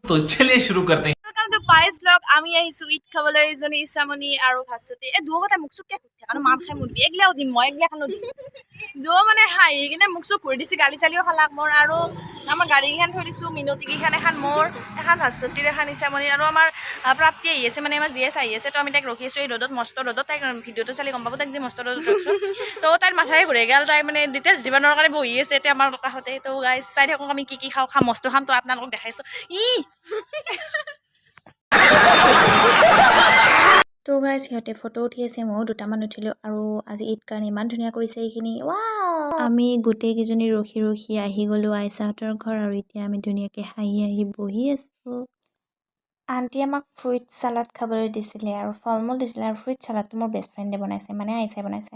तो चलिए शुरू करते हैं। Welcome to পাইজ ব্লগ। আমি আহিছো ঈদ খাবলৈ। এজনী ইছামণি আৰু ভাস্বতী। এই দুয়োটা মুখ চুককে সুধি থাকে আৰু মাত খাই মুৰবি এগিলাও দিম মই, এগিলাখনো দিম। দুয়ো মানে হাঁহি কিনে মুখ চুখ ঘূৰি দিছে, গালি চালিও খালাক মোৰ। আৰু আমাৰ গাড়ীকেইখন থৈ দিছোঁ, মিনতিকেইখন, এখন মোৰ, এখন ভাস্বতীৰ, এখন ইছামণি। আৰু আমাৰ প্ৰাপ্তি আহি আছে, মানে আমাৰ জি এছ আহি আছে। তো আমি তাইক ৰখি আছোঁ এই ৰ'দত, মস্ত ৰ'দত। তাইক ভিডিঅ'টো চালি গম পাব, তাইক যে মস্ত ৰ'দত ৰখিছোঁ। তো তাইৰ মাথাই ঘূৰাই গ'ল, তাই মানে ডিটেইলছ দিব নোৱাৰাৰ কাৰণে বহি আছে এতিয়া আমাৰ কাষতে। তো গাইজ, চাই থাকক আমি কি কি খাওঁ, খাম, মস্ত খাম। তো আপোনালোকক দেখাইছোঁ ই। তো গাইজ, সিহঁতে ফটো উঠি আছে, ময়ো দুটামান উঠিলোঁ। আৰু আজি ঈদ কাৰণে ইমান ধুনীয়া কৰিছে এইখিনি, ৱাও! আমি গোটেইকেইজনী ৰখি ৰখি আহি গ'লোঁ আইচাহঁতৰ ঘৰ আৰু এতিয়া আমি ধুনীয়াকৈ হাঁহি হাঁহি বহি আছোঁ। আণ্টি আমাক ফ্ৰুইট চালাড খাবলৈ দিছিলে আৰু ফল মূল দিছিলে আৰু ফ্ৰুইট চালাডটো মোৰ বেষ্ট ফ্ৰেণ্ডে বনাইছে, মানে আইচাই বনাইছে।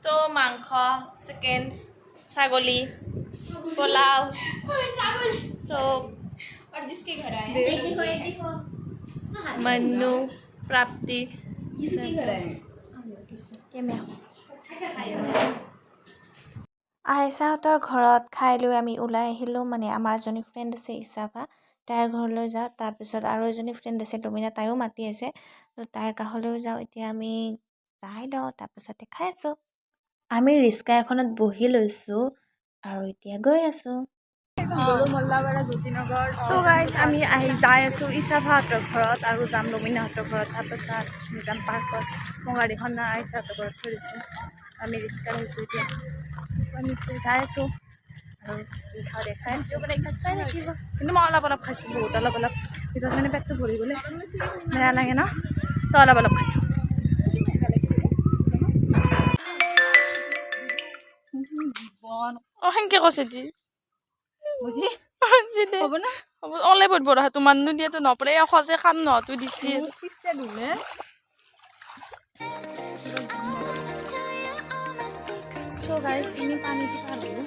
তো মাংস, চিকেন, ছাগলী, পোলাও চব। और जिसके घर आए? मन्नू, प्राप्ति। किसके घर आए? আইচাহঁতৰ ঘৰত খাই লৈ আমি ওলাই আহিলোঁ। মানে আমাৰ এজনী ফ্ৰেণ্ড আছে ইছাফা, তাইৰ ঘৰলৈ যাওঁ। তাৰপিছত আৰু এজনী ফ্ৰেণ্ড আছে লমিনা, তাইও মাতি আছে, তো তাইৰ কাষলৈও যাওঁ। এতিয়া আমি যাই লওঁ, তাৰপিছতে খাই আছোঁ। আমি ৰিক্সা এখনত বহি লৈছোঁ আৰু এতিয়া গৈ আছোঁ। তো গাইজ, আমি আহি যাই আছোঁ ইছাফাহঁতৰ ঘৰত আৰু যাম লমিনাহঁতৰ ঘৰত, তাৰপাছত আমি যাম পাৰ্কত। মই গাড়ীখন আইচাহঁতৰ ঘৰত থৈ দিছোঁ, আমি ৰিক্সাত আহিছোঁ। এতিয়া আমি এতিয়া যাই আছোঁ আৰু কি খাওঁ দেখাই আছোঁ, মানে চাই থাকিব। কিন্তু মই অলপ অলপ খাইছোঁ, বহুত অলপ অলপ, because মানে পেটটো ভৰি গ'লে বেয়া লাগে ন। তো অলপ অলপ খাইছোঁ। অঁ, সেনকে কৈছে দি হ'ব না, অলপ বঢ়া তোমাৰ দিয়াটো নপৰে, সজে কাম নহতো দিছি। So guys, আমি পানীটো খালোঁ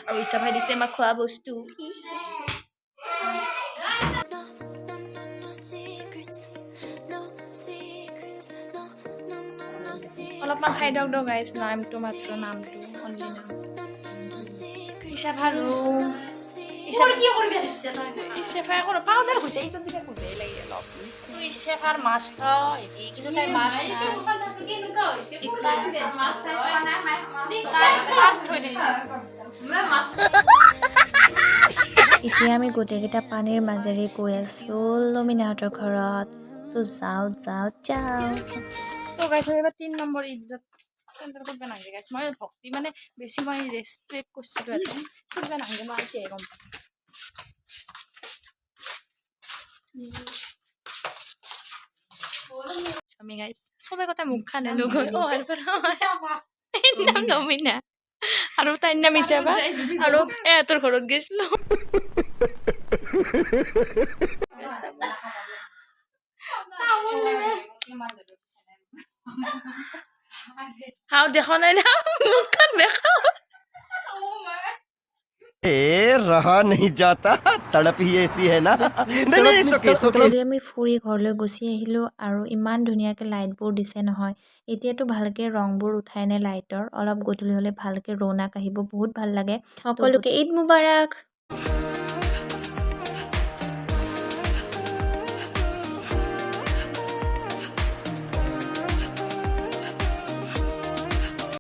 আৰু ইছাভাই দিছে আমাক খোৱা বস্তু। No, no, no, no secrets. No secrets. No, no, no, no secrets. অলপমান খাই দিয়ক দিয়ক গাইজ, নামটো মাত্ৰ, নামটো অনলি নাম। No, no, no secrets. ইছাফাৰ ৰুম। ইছাফাই একো পাউডাৰ ঘুচে, এইচব দিলে ঘুচেই লাগে অলপ। ইছাফাৰ মাছ হেৰি, কিন্তু তাইৰ মাছ নাই। তাই মাছ থৈ দিছে। এতিয়া আমি গোটেইকেইটা পানীৰ মাজেৰে গৈ আছোঁ লমিনাহঁতৰ ঘৰত। তো যাওঁ যাওঁ যাওঁ। তো গাইছ, এইবাৰ 3 নম্বৰ ঈদত চেণ্টাৰ কৰিব নালাগে গাইছ। মই ভক্তি মানে বেছি মই ৰেচপেক্ট কৰিছিলোঁ, এটা ফুৰিব নালাগে, মই এতিয়াহে গম পালোঁ। আমি গাইছ চবে কথা মুখ খানে লগ অহাৰ পৰা নাম নমিনা আৰু তাইৰ নাম ইছাবা আৰু এহঁতৰ ঘৰত গৈছিলোঁ। হাও, দেখা নাই না মুখখন দেখা। ए, रहा नहीं जाता, तड़प ही ऐसी है ना। नहीं नहीं, सुके सुके। গধূলি আমি ফুৰি ঘৰলৈ গুচি আহিলোঁ আৰু ইমান ধুনীয়াকৈ লাইটবোৰ দিছে নহয়। এতিয়াতো ভালকৈ ৰংবোৰ উঠাই নাই লাইটৰ, অলপ গধূলি হ'লে ভালকৈ ৰৌনাক আহিব, বহুত ভাল লাগে। সকলোকে ঈদ মুবাৰক।